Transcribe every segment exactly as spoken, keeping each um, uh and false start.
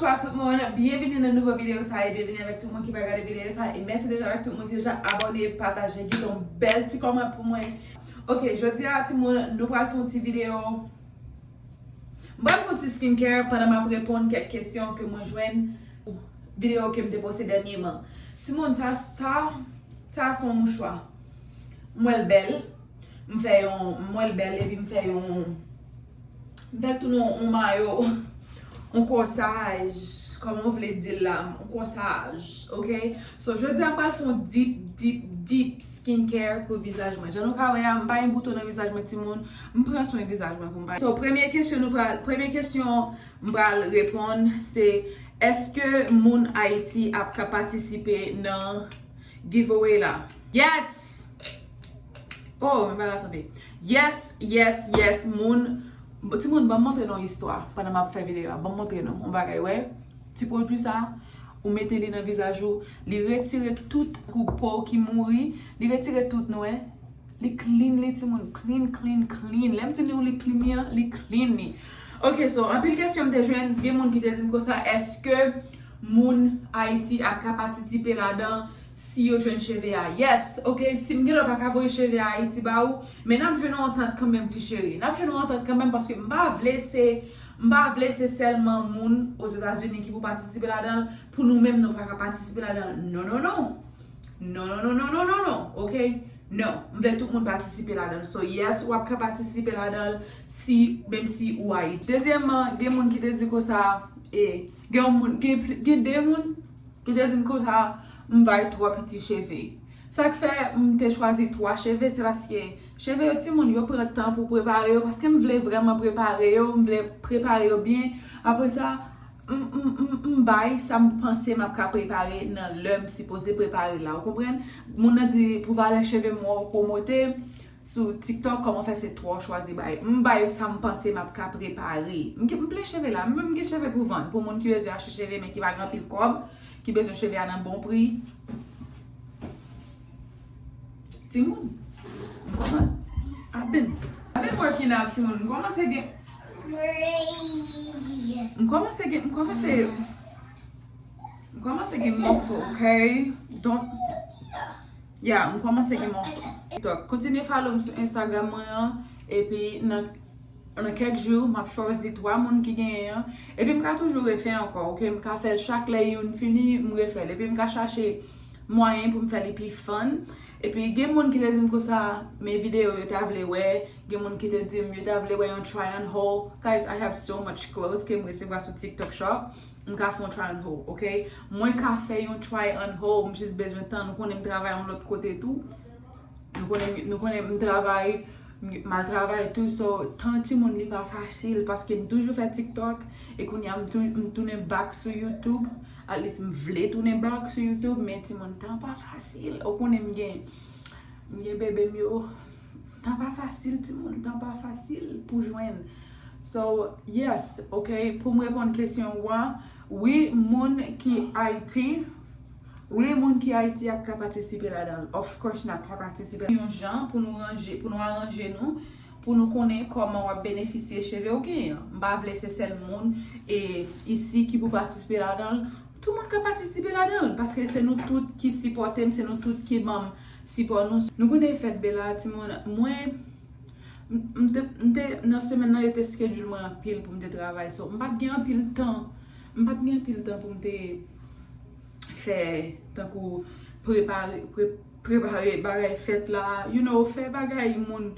Bonswa tout moun, byenvini nan nouvo videyo sa e byenvini avèk tout moun ki pa gade videyo sa e mèsi deja avèk tout moun ki deja abòne, pataje, kite yon bèl ti kòmantè pou mwen. Ok, jodi a timoun, nou pral fè yon ti videyo. M pral fè yon ti skincare pandan m ap reponn kèk kesyon ke mwen jwenn videyo ke m te poste dènyèman. Timoun, sa, sa, sa se yon mouchwa. M wè l bèl. M fè yon, m wè l bèl epi m fè yon, m fè tou yon, yon mayo, yon kòsaj, kòman w vle di l la, yon kòsaj, ok? So, jodi a m pral fè yon deep, deep, deep skincare pou vizaj mwen. Jan nou ka wè a, m pa gen bouton nan vizaj mwen, timoun. M pran swen vizaj mwen pou m pa. So, premye kesyon nou pral, premye kesyon m pral reponn, se, èske moun Ayiti ap ka patisipe nan giveaway la? Yes! Oh, men pa la tanpe. Yes, yes, yes, moun. Bon, timoun, ban m montre nou istwa pandan m ap fè videyo a. Ban m montre nou yon bagay, wè. Ti pwodui sa, ou mete li nan vizaj ou, li retire tout kou po ki mouri, li retire tout, nou wè. Li clean, li, timoun, clean, clean, clean. Lè m di nou li clean li an, li clean li. Ok, so, anpil kesyon m te jwenn, gen moun ki te di m konsa, èske moun Ayiti ap ka patisipe ladan si yo jwenn cheve a? Yes, ok, si m genlè pa ka voye cheve a Ayiti ba ou, men n ap jwenn yon antant kanmenm, ti cheri. N ap jwenn yon antant kanmenm, paske m pa vle se, m pa vle se sèlman moun Ozetazini ki pou patisipe ladan l, pou nou menm nou pa ka patisipe ladan l. Non, non, non. Non, non, non, non, non, non, non. Ok? Non. M vle tout moun patisipe ladan l. So, yes, w ap ka patisipe ladan l si, menm si ou Ayiti. Dezyèmman, gen moun ki te di konsa, e, gen yon moun, gen, gen de moun ki te di m konsa, m bay twò piti cheve. Sa k fè m te chwazi twa cheve, se paske cheve yo timoun, yo pran tan pou prepare yo, paske m vle vrèman prepare yo, m vle prepare yo byen. Apre sa, m, m, m, m bay sa m panse m ap ka prepare nan lè m sipoze prepare la, ou konprann? Moun nan di pou valè cheve m wè w pwomote sou TikTok, kòman fè se twò chwazi bay? M bay sa m panse m ap ka prepare. M gen, m plen cheve la, m menm gen cheve pou vann, pou moun ki bezwen achte cheve men ki pa gen anpil kòb, ki bezwen cheve a nan bon pri. Timoun, m kòman, I've been, I've been working out, timoun. M kòmanse gen, m kòmanse gen, m kòmanse, m kòmanse gen mòso, ok? Don't, yeah, m kòmanse gen mòso. TikTok. Kontinye follow m sou Instagram mwen an, epi nan, nan kèk jou, m ap chwazi twa moun ki genyen an. Epi m ka toujou refè ankò, ok? M ka fè l chak lè youn fini, m refè l. Epi m ka chache mwayen pou m fè li pi fun. Epi gen moun ki te di m konsa, men videyo yo ta vle wè. Gen moun ki te di m yo ta vle wè yon try on haul. Guys, I have so much clothes ke m resevwa sou TikTok Shop. M ka fè yon try on haul, ok? Mwen ka fè yon try on haul, m jis bezwen tan. Nou konnen m travay yon lòt kote tou. Nou konnen, nou konnen m travay, m, m al travay tou. So, tan timoun li pa fasil, paske m toujou fè TikTok, e kounye a m tou, m tounen back sou YouTube. At least m vle tounen back sou YouTube, men timoun, tan pa fasil. Ou konnen m gen, m gen bebe m yo. Tan pa fasil, timoun, tan pa fasil pou jwenn. So, yes, ok, pou m reponn kesyon ou a, wi, moun ki Ayiti, wi, moun ki Ayiti ap ka patisipe ladan l. Of course, n ap ka patisipe. Yon jan pou nou ranje, pou nou aranje nou, pou nou konnen kòman w ap benefisye cheve w genyen an. M pa vle se sèl moun, e, isi ki pou patisipe ladan l. Tout moun ka patisipe ladan l, paske se nou tout ki sipòte m, se nou tout ki ban m sipò nou. Nou konnen fèt Bela, timoun, mwen, m, m te, m te, nan semèn nan, yo te schedule mwen anpil pou m te travay. So, m pa t gen anpil tan. M pa t gen anpil tan pou m te fè, tankou prepare, pre-, prepare bagay fèt la. You know, fè bagay moun.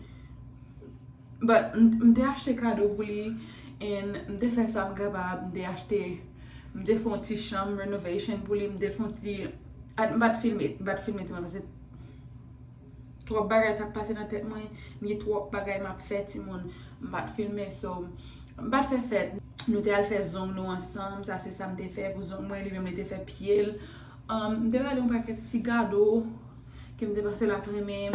But m, m te achte kado pou li, and m te fè sa m kapab, m te achte, m te fè yon ti chanm renovation pou li, m te fè yon ti, at, m pa t filme, m pa t filme timoun, paske twòp bagay t ap pase nan tèt mwen, m gen twòp bagay m ap fè timoun, m pa t filme, so, m pa t fè fèt. Nou te al fè zong nou ansanm, sa se sa m te fè pou zong mwen, li menm li te fè pye l. Um, m te ba li yon pakèt ti kado ke m te panse l ap renmen.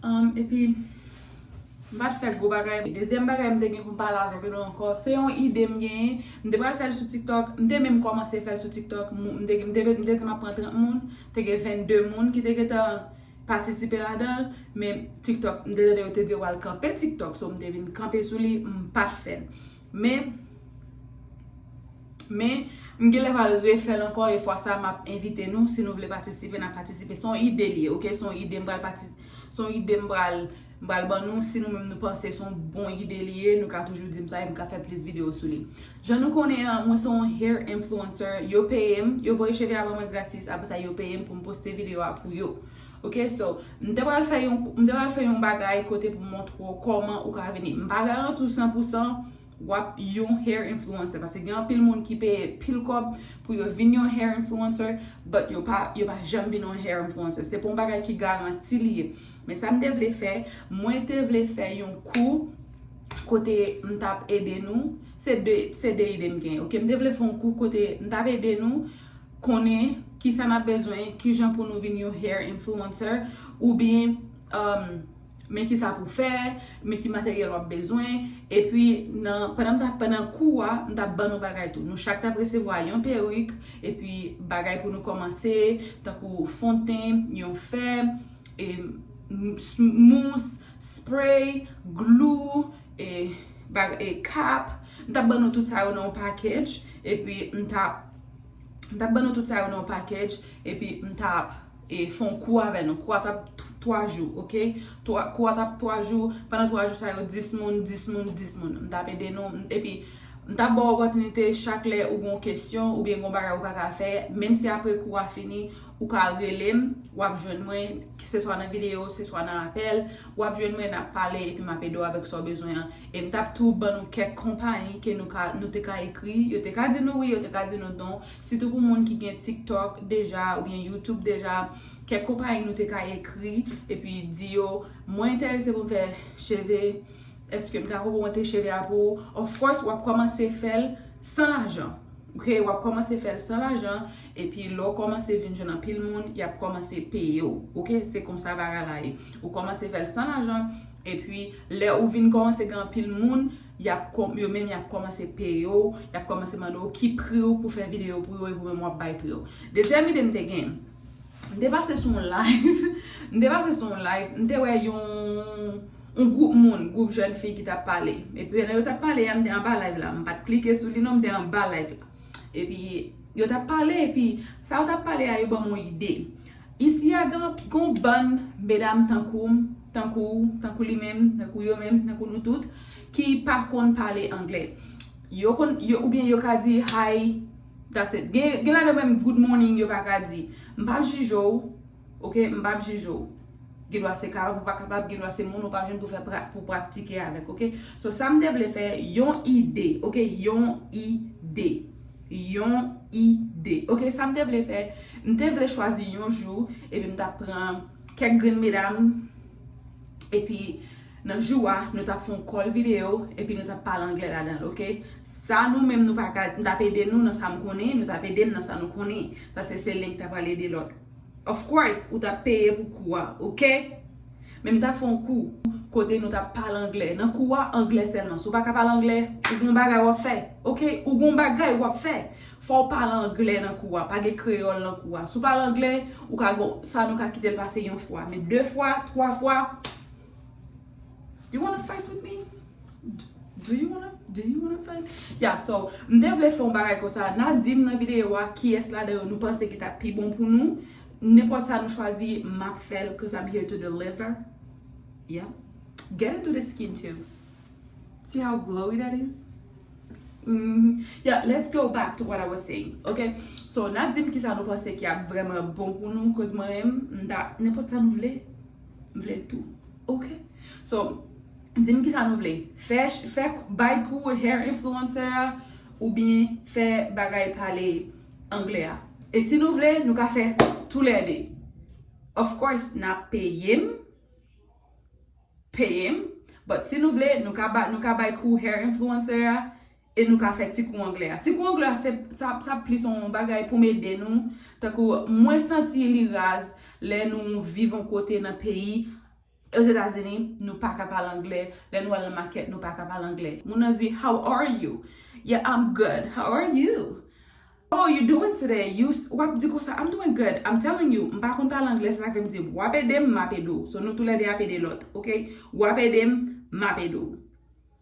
Um, epi, m pa t fè gwo bagay. Dezyèm bagay m te gen pou m pale avèk nou ankò, se yon ide m genyen. M te pral fè l sou TikTok. M te menm kòmanse fè l sou TikTok. Mou-, m te, m te, m te di m ap pran trant moun. Te gen vennde moun ki te gentan patisipe ladan l. Men TikTok, m te tande yo te di yo pral kanpe TikTok. So, m te vin kanpe sou li, m pa t fè l. Men, men, M genlè pral refè l ankò, e fwa sa m ap envite nou, si nou vle patisipe, n ap patisipe. Se yon ide li ye, oke? Se yon ide m pral pati, se yon ide m pral, m pral ban nou. Si nou menm nou panse se yon bon ide li ye, nou ka toujou di m sa, e m ka fè plis videyo sou li. Jan nou konnen an, mwen se yon hair influencer. Yo peye m, yo voye cheve a ban mwen gratis, apre sa yo peye m pou m poste videyo a pou yo. Oke, so, m te pral fè yon, m te pral fè yon bagay kote pou m montre w kòman ou ka vini. M pa garanti w san pou san w ap yon hair influencer, paske gen anpil moun ki peye pil kòb pou yo vin yon hair influencer, but yo pa, yo pa janm vin yon hair influencer. Se pa yon bagay ki garanti li ye. Men sa m te vle fè, mwen te vle fè yon kou kote m t ap ede nou. Se de, se de ide m gen, oke? M te vle fè yon kou kote m t ap ede nou konnen kisa n ap bezwen, kijan pou nou vin yon hair influencer, oubyen, um, men kisa pou fè, men ki materyèl w ap bezwen. Epi, nan, pandan m t ap, pandan kou a, m t ap ban nou bagay tou. Nou chak t ap resevwa yon perik, epi bagay pou nou kòmanse, tankou fon ten, yon fè, e, mous, spray, glou, e, bag-, e, kap. M t ap ban nou tout sa yo nan yon package, epi m t ap, m t ap ban nou tout sa yo nan yon package, epi m t ap, e, fè yon kou avè nou. Kou a t ap t-, twa jou, oke? Twa, kou a t ap twa jou. Pandan twa jou sa yo, dis moun, dis moun, dis moun. M t ap ede nou, m, epi m t ap ba w opòtinite chak lè ou gen yon kesyon oubyen gen yon bagay ou pa ka fè, menm si apre kou a fini, ou ka rele m, w ap jwenn mwen, se swa nan videyo, se swa nan apèl, w ap jwenn mwen, n ap pale, epi m ap ede w avèk sa w bezwen an. E m t ap tou ban nou kèk konpayi ke nou ka, nou te ka ekri, yo te ka di nou wi, yo te ka di nou non, sitou pou moun ki gen TikTok deja, oubyen YouTube deja, kèk konpayi nou te ka ekri, epi di yo, mwen enterese pou m fè cheve, èske m ka konprann cheve a pou ou? Of course, w ap kòmanse fè l san lajan. Oke, w ap kòmanse fè l san lajan, epi lè w kòmanse vin jwenn anpil moun, y ap kòmanse peye w. Oke, se konsa bagay la ye. Ou kòmanse fè l san lajan, epi lè ou vin kòmanse gen anpil moun, y ap kò-, yo menm y ap kòmanse peye w, y ap kòmanse mande w ki pri w pou fè videyo pou yo, epi ou menm w ap bay pri w. Dezyèm ide m te gen, m te pase sou yon live, m te pase sou yon live, m te wè yon, yon gwoup moun, gwoup jèn fi ki t ap pale. Epi pandan yo t ap pale a, m te anba live la, m pa t klike sou li non, m te anba live la. Epi yo t ap pale, epi sa yo t ap pale a, yo ban m yon ide. Isi a gen, gen yon bann medam tankou m, tankou, tankou li menm, tankou yo menm, tankou nou tout, ki pa konn pale anglè. Yo konn, yo, oubyen yo ka di hi, that's it. Gen, gen ladan menm good morning yo pa ka di. M p ap jije w, oke? M p ap jije w. Gen dwa se kapab ou pa kapab, gen dwa se moun ou pa jwenn pou fè pra-, pou pratike avèk, oke? So, sa m te vle fè, yon ide, oke? Yon ide. Yon ide. Oke, sa m te vle fè, m te vle chwazi yon jou, epi m t ap pran kèk grenn medam, epi nan jou a, nou t ap fè yon call videyo, epi nou t ap pale anglè ladan l, oke? Sa nou menm nou pa ka, m t ap ede nou nan sa m konnen, nou t ap ede m nan sa nou konnen, paske se len k t ap pral ede lòt. Of course, ou t ap peye pou kou a, oke? Men m t ap fè yon kou kote nou t ap pale anglè. Nan kou a, anglè sèlman. Si w pa ka pale anglè, ou gon bagay w ap fè, oke? Ou gon bagay w ap fè. Fò w pale anglè nan kou a. Pa gen kreyòl nan kou a. Si w pale anglè, ou ka gon, sa nou ka kite l pase yon fwa. Men de fwa, twa fwa, you wanna fight with me? Do you wanna, do you wanna fight? Yeah, so, m te vle fè yon bagay konsa. N a di m nan videyo a kiyès ladan yo nou panse ki t ap pi bon pou nou. Nenpòt sa nou chwazi, m ap fè l, 'cause I'm here to deliver. Yeah. Get into the skin too. See how glowy that is? Mm-hmm. Yeah, let's go back to what I was saying. Okay? So, n a di m kisa nou panse ki ap vrèman bon pou nou, 'cause mwen menm, m ta, nenpòt sa nou vle, m vle l tou. Okay? So, di m kisa nou vle. Fè, fè bay kou hair influencer a, oubyen fè bagay pale anglè a. E si nou vle, nou ka fè toulède. Of course, n ap peye m, peye m. But si nou vle, nou ka ba, nou ka bay kou hair influencer a, e nou ka fè ti kou anglè a. Ti kou anglè a, se, sa, sa plis yon bagay pou m ede nou. Tankou, mwen santi li raz lè nou viv yon kote nan peyi, Ozetazini, nou pa ka pale anglè. Lè nou al nan makèt, nou pa ka pale anglè. Moun nan di, "How are you?" "Yeah, I'm good. How are you?" "How are you doing today?" You s-, w ap di konsa, "I'm doing good." I'm telling you, m pa konn pale anglè, se sa k fè m di, w ap ede m, m ap ede w. So, nou toulède ap ede lòt, oke? W ap ede m, m ap ede w.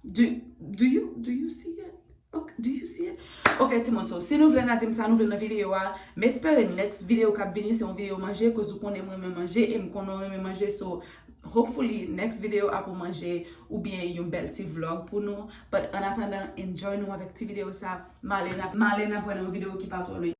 Do, do you, do you see it? Ok, do you see it? Ok, timoun, so, si nou vle nan di m sa nou vle nan videyo a, m espere next videyo k ap vini se yon videyo manje, koz ou konnen m renmen manje, e m konnen w renmen manje, so, hopefully, next videyo a pou manje, oubyen yon bèl ti vlog pou nou. But, an atandan, enjoy nou avèk ti videyo sa, m ale nan, m ale nan pran yon videyo ki pa twò lwen.